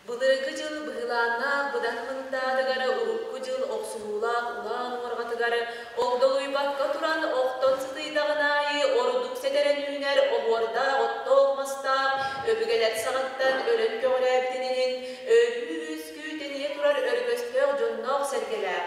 Былыргы дьыл быһылааннаах быдан мындаатыгар, урукку дьыл охсуһуулаах улаан уорҕатыгар огдолуйбакка туран охтон сытыйдаҕын аайы ордук сэтэрэн үүнэр оһуордаах оттоох-мастаах өбүгэлэр саҕаттан өлөн көҕүрээбитин иһин өрүү үөскүү тэнийэ турар өргөстөөх дьонноох-сэргэлээх,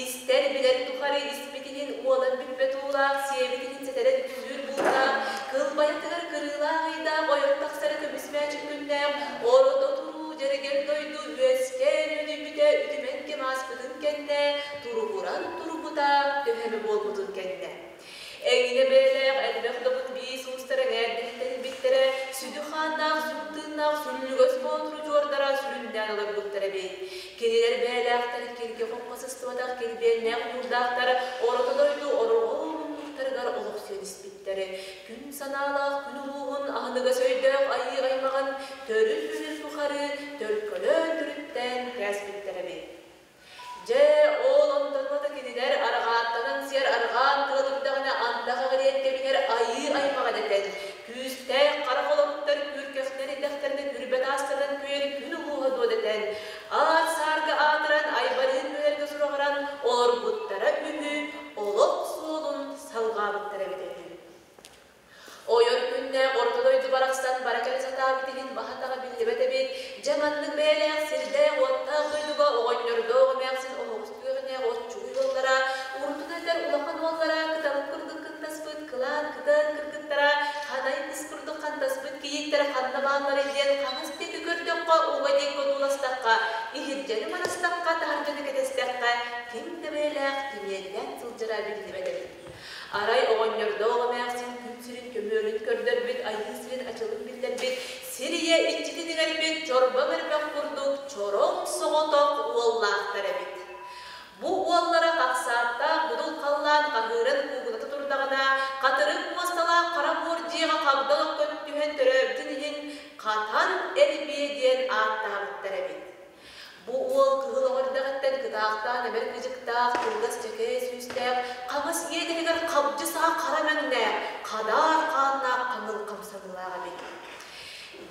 истэр-билэр тухары испит иһин уолан бүппэт уулаах, сиэбит иһин сэтэрэн үксүүр бултаах, кылбайатыгар кырыылаах ыйдаах ойон тахсара көмүс мээчик күннээх, орото туруу дьэрэгэр дойду үөскээн үүнүйбүтэ үтүмэн кэм ааспытын кэннэ, туругуран турбута төһө эмэ буолбутун кэннэ. Эҥинэ бэйэлээх элбэх добун биис уустара эҥээрдэһэн тэрийбиттэрэ, сүдү хааннаах, сүр тыыннаах сүллүгэс боотуру дьуордара сүрүннээн олорбуттар эбит. Кинилэр бэйэлээхтэр киргэ-хоххо сыстыбатах килбиэннээх ньуурдаахтар орото дойду ороҕо муннуктарыгар олохсуйан испиттэр. Күн санаалаах күн улууһун аһыныгас өйдөөх айыы аймаҕын төрүт үһүн тухары төлкөлөөн төрүттээн кээспиттэр эбит. Дьэ, ол онтон ылата кинилэр арҕааттанан сиэр арҕаан тыал үрдэҕинэ антах эҕириэн кэбиһэр айыы аймаҕа дэтэн, күүстээх хара холоруктар күркэхтэр итэхтэринэ күрбэ таастарынан күөйэр күн улууһа дуо дэтэн, аар саарга аатыран айбарыын үөрэргэ сураҕыран олорбуттара үһү, олох суолун салҕаабыттара эбитэ үһү. Ойор күннээх орто дойду барахсан бара кэлэ сатаабыт иһин баһа-атаҕа биллибэт эбит. Дьэ маннык бэйэлээх сирдээх-уоттаах дойдуга оҕонньордоох эмээхсин оһоҕос түгэҕинээҕи оччугуй уоллара, урутун этэр улахан уоллара кыталык курдук кыттаспыт кылаан кытаан кыргыттара, ханай кыс курдук хантаспыт кийииттэрэ ханна баалларый диэн хаҥас диэки көрдөххө, уҥа диэки одууластахха, иһирдьэни манастахха, таһырдьаны кэтэстэххэ, ким да бэйэлээх кимиэннээн сылдьара биллибэт эбит. Арай оҕонньордоох эмээхсин күн сирин көмүөлүн көрдөрбүт, айыы сирин ачылын биллэрбит, сир ийэ иччитин иҥэрбит чорбоҥ эрбэх курдук чороҥ соҕотох уоллаахтар эбит. Бу уоллара хахсааттаах будул халлаан хаһыыран куугуната турдаҕына, хатырык муосталаах хара буор дьиэҕэ хагда олохтон түһэн төрөөбүтүн иһин Хатан Эрбиэ диэн ааттаабыттар эбит. Бу уол кыһыл оҕо эрдэҕиттэн кытаахтаан эбэр кыдьыктаах, кылгас чэкээ сүүстээх, хаҥас иэдэһигэр хабдьы саҕа хара мэҥнээх, хадаар хааннаах хаҥыл хамсаныылаах эбит.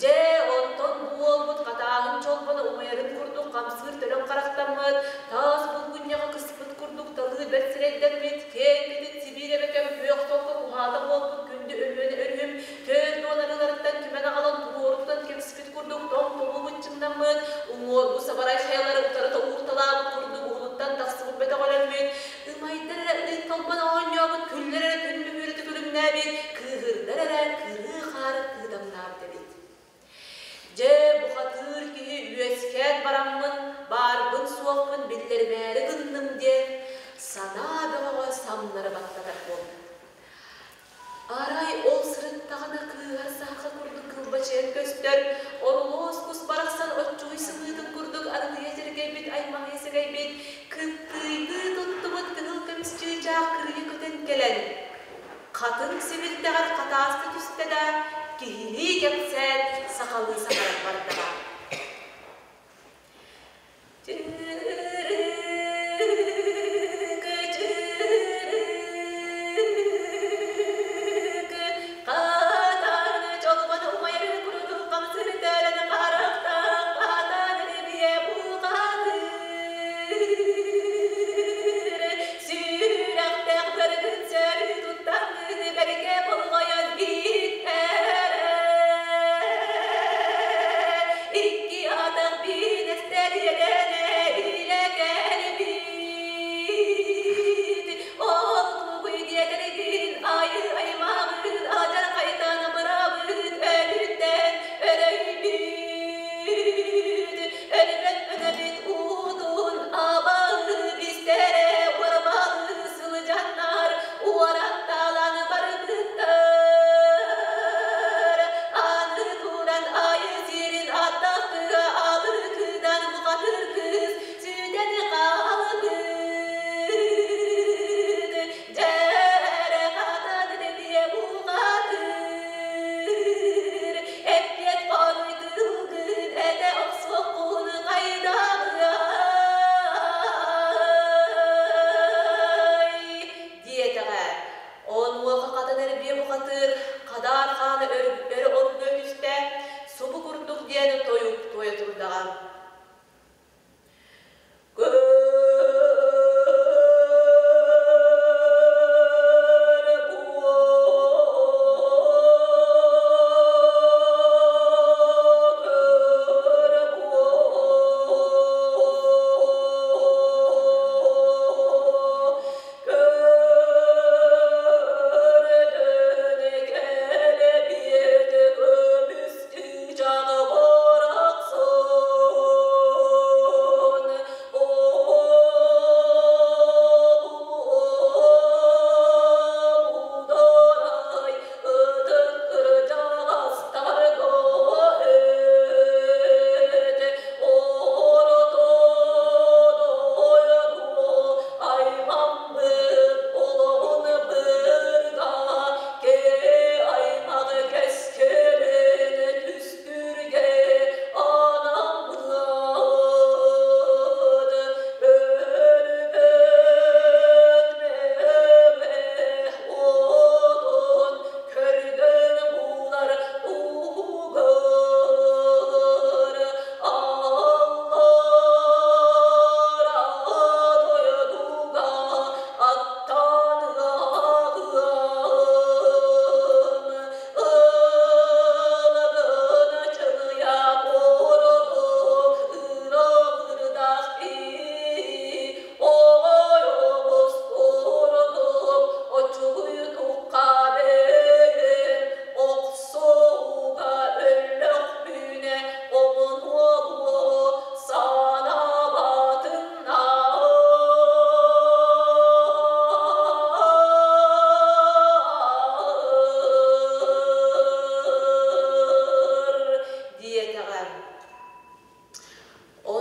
Дьэ, онтон бу уолбут хатааһын чолбоно умайарын курдук хамсыыр төлөн харахтаммыт, таас булгунньаҕы кыспыт курдук талыы бэрт сирэйдэммит, киэҥ кэтит Сибиир эбэкэм күөх солко куһаата буолбут күндү Өлүөнэ өрүһүм 40 арыыларыттан түмэн аҕалан туруору тутан кэбиспит курдук тоҥ тумуу быччыҥнаммыт, уҥуоргу сабарай хайалары утарыта уурталаабыт курдук уһунуттан тахсыбыт бөтөҕөлөммүт, ымайдар эрэ ытык толбон оонньообут, күллэр эрэ күн мөһүүрэтэ күлүмнээбит, кыыһырдар эрэ кырыы хаары кыыдамнаабыт эбит. Дьэ, бухатыыр киһи үөскээн бараммын, баарбын-суохпун биллэримээри гынным диэн, санаа бөҕөҕө самнары баттатар буолбут. Арай ол сырыттаҕына кыыһар саһарҕа курдук кылбачыйан көстөр, орулуос кус барахсан оччугуй сымыытын курдук арытыйа сэргэйбит аймаҕыйа сэгэйбит, кыптыыйдыы туттубут кыһыл көмүс чыычаах кырыйа көтөн кэлэн, хатыҥ симирдэҕэр хатааста түстэ да, киһилии кэпсээн сахалыы саҥаран бардаҕа. Сүрэхтээх бөрүгүн сөрү туттаҥҥын бэрикэ болҕойон ииттэрэ.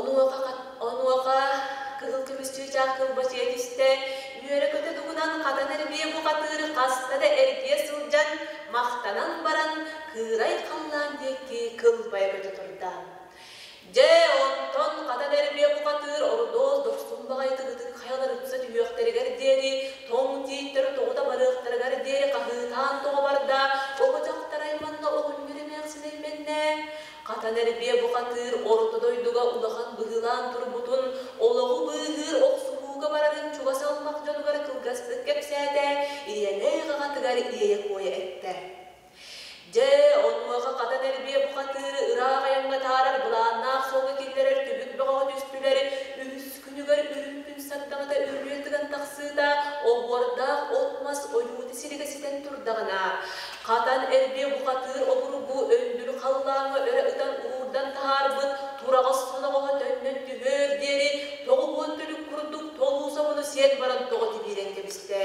Онуоха, онуоха кыһыл көмүс чыычаах кылбачыйа түстэ, үөрэ-көтө тугунан хатан эрбиэ бухатыыр хаста да эргийэ сылдьан, махтанан баран, кыырай халлаан диэки кылбайа көтө турда. Дьэ, онтон хатан эрбиэ бухатыыр ордуос дохсун баҕайытык ытык хайалар ыпса түһүөхтэригэр диэри, тоҥ тииттэр тоҕута барыахтарыгар диэри хаһыытаан тоҕо барда, оҕо дьахтар айманна оҕонньор эмээхсин эймэннэ. Хатан эрбиэ бухатыыр орто дойдуга улахан быһыылаан турбутун, олоҕу быыһыыр охсуһууга барарын чугас алмах дьонугар кылгастык кэпсээтэ, ийэлээх аҕатыгар иэйэ-куойа эттэ. Дьэ, онуоха хатан эрбиэ бухатыыры ыраах айаҥҥа таарар былааннаах суолга киллэрэр түбүк бөҕөҕө түстүлэр, үһүс күнүгэр үрүҥ күн сардаҥата үрүө тыган тахсыыта, оһуордаах от-мас ойуута сиригэ ситэн турдаҕына, хатан эрбиэ бухатыыр обургу өндүр халлааҥҥа өрө ытан уурдан таһаарбыт тураҕас соноҕоһо төннөн түһүөр диэри 90 түлүк курдук толуу собону сиэн баран тоҕо тибиирэн кэбистэ.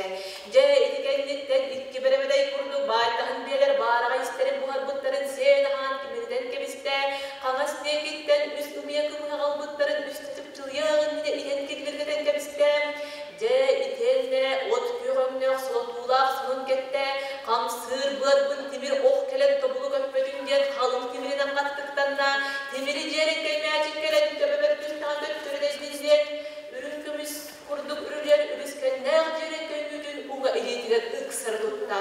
Дьэ, ити кэнниттэн икки бэрэмэдэй курдук баайтаһын биэлэр баараҕай истэрин буһарбыттарын сиэн-аһаан кимиритэн кэбистэ, хаҥас диэкиттэн үс ымыйа кымыһы аҕалбыттарын үстэ чыпчылыйыах иннинэ иһэн киллиргэтэн кэбистэ. Дьэ, итиэннэ от күөх өҥнөөх солотуулаах сонун кэттэ, хамсыыр быарбын тимир ох кэлэн тобулу көппөтүн диэн халыҥ тимиринэн хаттыктанна, тимири дьиэрэҥкэй мээчик кэлэн төбөбөр түстэҕин төттөрү дэйдин диэн үрүҥ көмүс курдук үрүлүйэр үлүскэннээх дьиэрэҥкэй үүтүн уҥа илиитигэр ыксары тутта.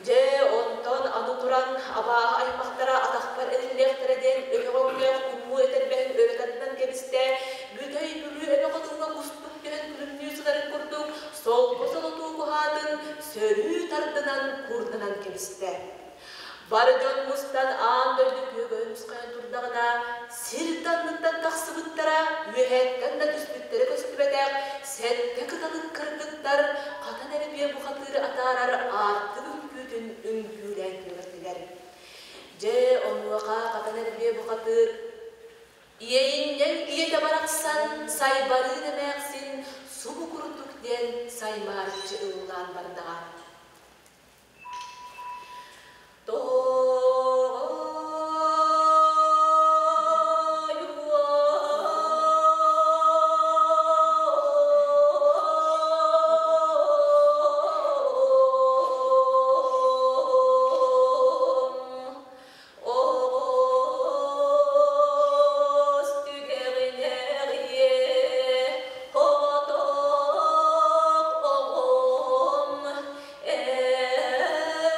Дьэ, онтон аны туран абааһы аймахтара атахпар эриллиэхтэрэ диэн өһөҕөҥнөөх куммуу этэрбэһин өрө тардан кэбистэ, Бүтэй Бүлүү эбэ хотуҥҥа кустук түһэн күлүмнүү сытарын курдук солко солотуу куһаатын сөрүү тардынан курданан кэбистэ. Бары дьон мустан аан дойду күөгөйүн мусхайан турдаҕына, сир да анныттан тахсыбыттара, үөһээттэн да түспүттэрэ көстүбэтэх сэттэ кыталык кыргыттар хатан эрбиэ бухатыыры атаарар аартык үҥкүүтүн үҥкүүлээн күөрэттилэр. Дьэ, онуоха хатан эрбиэ бухатыыр Иэйинньэҥ ийэтэ барахсан сайбарыын эмээхсин субу курдук диэн саймаарыччы ыллаан бардаҕа. Оҕус түгэҕинэҕиэ оҕотох оҕом этиэм.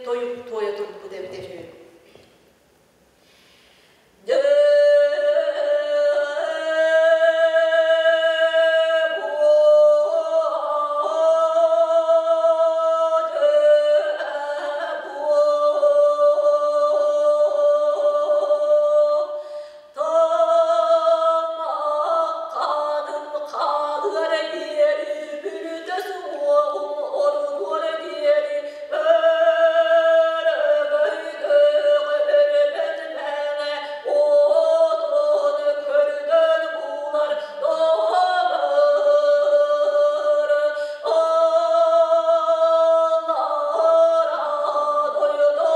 тойук туойа турбут эбитэ үһү. Таммахханым хаалыар диэри бүрүтэ суоҕум орунуор диэри өрөгөйдөөх өрөбөт мэҥэ отон көрдөн булар добор аллара дойдуга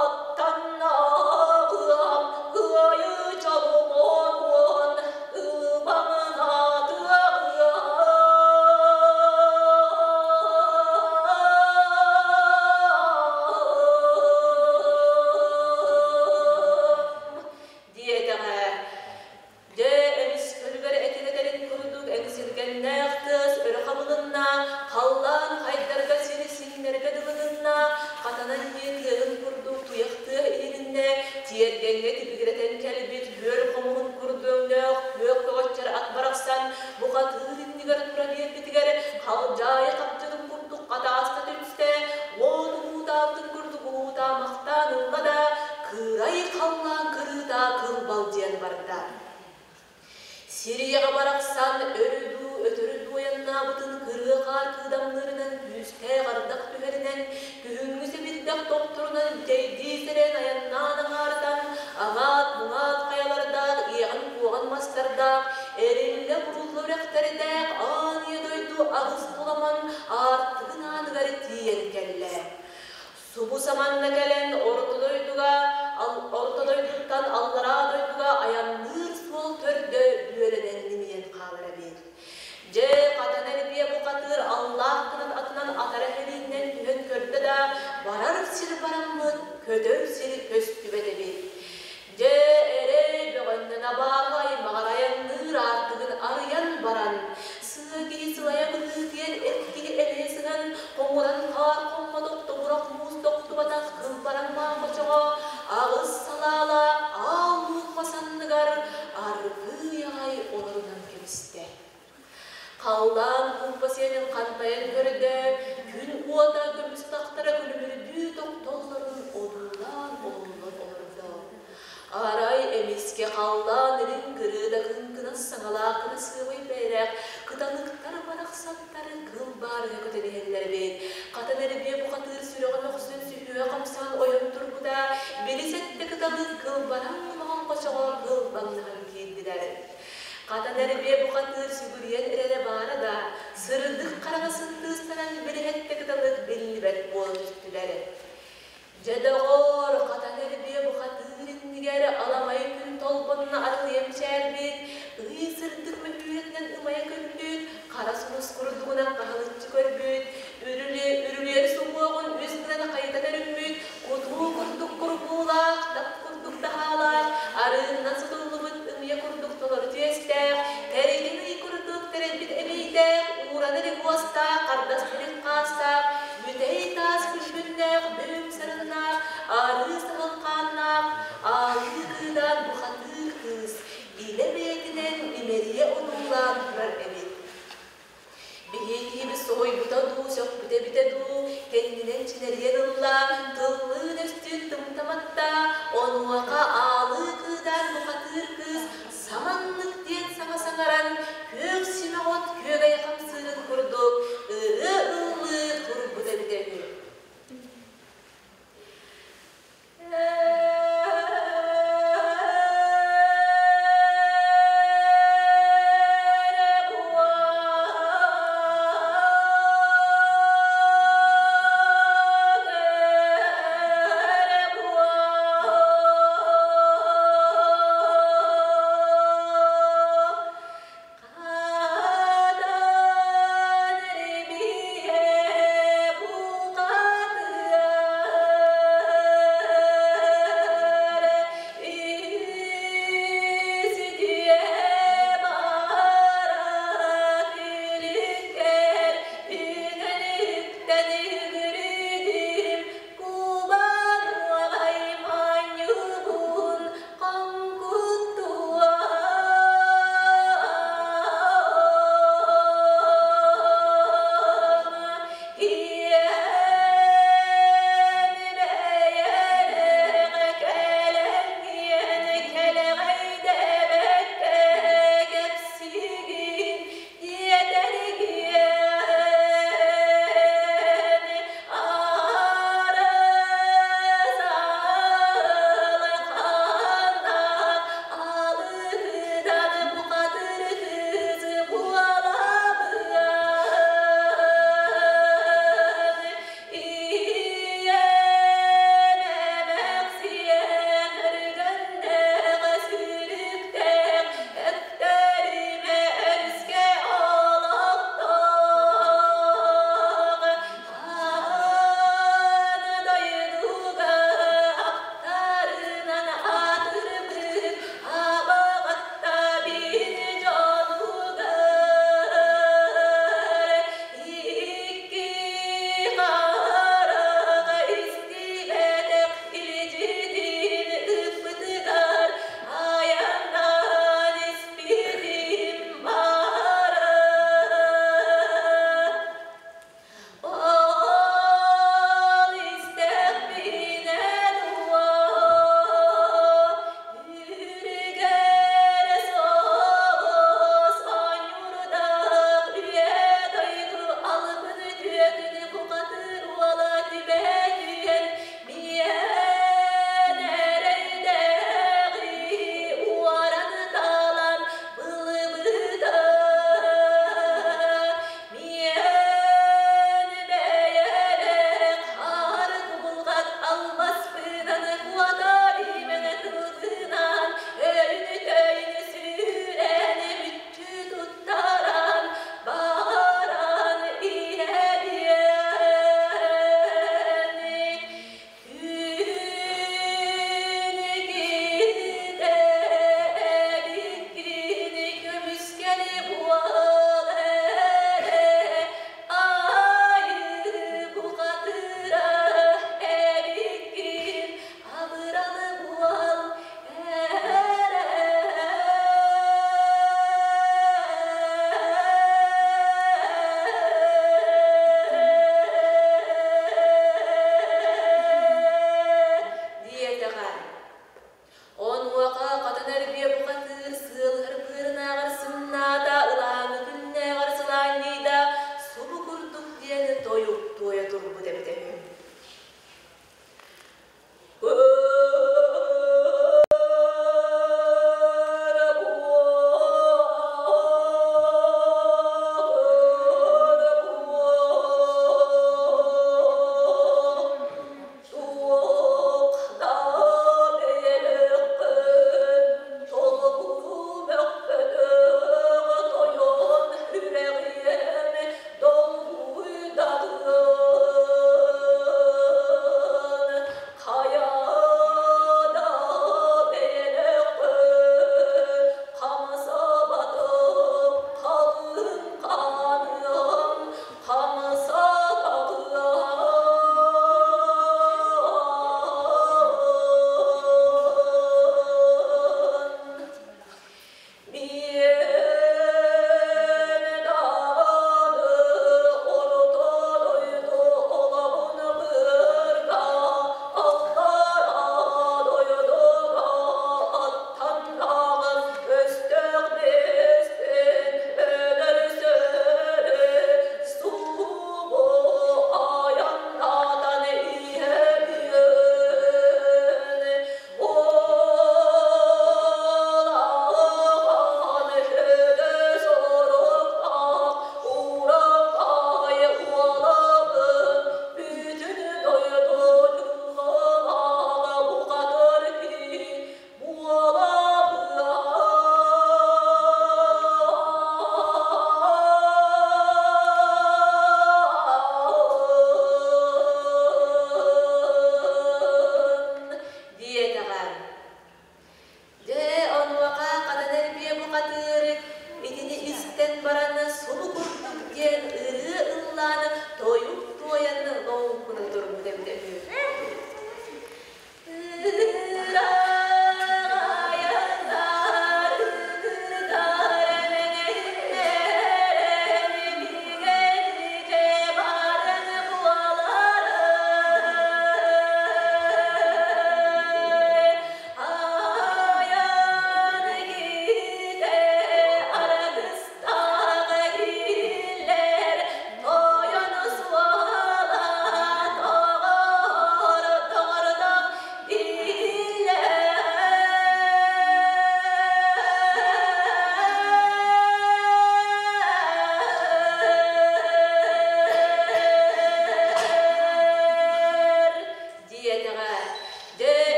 аттаннаҕыам кыайыы чолбонуон ылбаҥнаатыаҕыам диэтэҕэ. Дьэ, эмис көрүгэр этин-этэрин курдук эҥсилгэннээх тыас өрө хабылынна, халлаан хайдарга сири сиҥнэргэ дылыгынна, хатанан диэн тыаһын курдук туйах тыа иһилиннэ, тиэргэҥҥэ тибигирэтэн кэлбит үөр хомуһун курдук өҥнөөх күөх көҕөччөр ат барахсан бухатыыр иннигэр тура биэрбитигэр халдьаайы хапчытын курдук хатааста түстэ, уот уһуутаабытын курдук уһуутаамахтаан ылла да, кыырай халлаан кырыыта кылбалдьыйан барда. Сирийэҕэ барахсан өрү дуу, өтөрү дуу айаннаабытын кырыа хаар кыыдамныырынан күүстээх ардах түһэринэн, күһүҥҥү сэбирдэх тохторунан бүтэйдии сэрэн айаннаан аҥаартан, аҥаат-муҥаат хайалардаах, иэҕэн-куоҕан мастардаах, эриллэ-бурулла үрэхтэрдээх аан ийэ дойду аҕыс туламан аартыгын ааныгар тиийэн кэллэ. Субу саманна кэлэн Орто дойдуга, Орто дойдуттан Аллараа дойдуга айанныыр суол төрдө бүөлэнэн ньимийэн хаалар эбит. Дьэ, хатан эрбиэ бухатыыр аллаах гынан атынан атара иһилииннэн түһэн көрдө да, барар сир бараммыт, көтөр сир көстүбэт эбит. Дьэ, эрэй бөҕөннөн абааһы аймаҕар айанныыр аартыгын арыйан баран, сыа киһи сылайа быһыытыйан эр киһи элэйэ сыһан, хоҥуран хаар хоммотох тобурах муус тохтубатах кылбараҥ маамачоҕо аҕыс салаалаах аал луук мас анныгар аргыый аҕай олорунан кэбистэ. Халлаан кууппа сиэнин хантайан көрдө, күн уота көмүс тахтара күлүмүрдүү тохтоллорун одуулаан олуллан олордо. Арай эмискэ халлаан илин кырыыда кыҥкынас саҥалаах кырасыабай бэйэлээх кыталыктар барахсаттары кыл баарыга көтөн иһэллэр эбит. Хатан эрбиэ бухатыыр сүрэҕэ мөхсөн сүһүө хамсаан ойон турбута, били сэттэ кыталык кылбараҥ маҥан хочоҕо кылбаҥнаһан киирдилэр. Хатан эрбиэ бухатыыр сүгүрүйэн эрэрэ баара да, сырдык хараҥа сындыыстанан билиһэттэ кыталык биллибэт буола түстүлэр. Дьэ, доҕоор,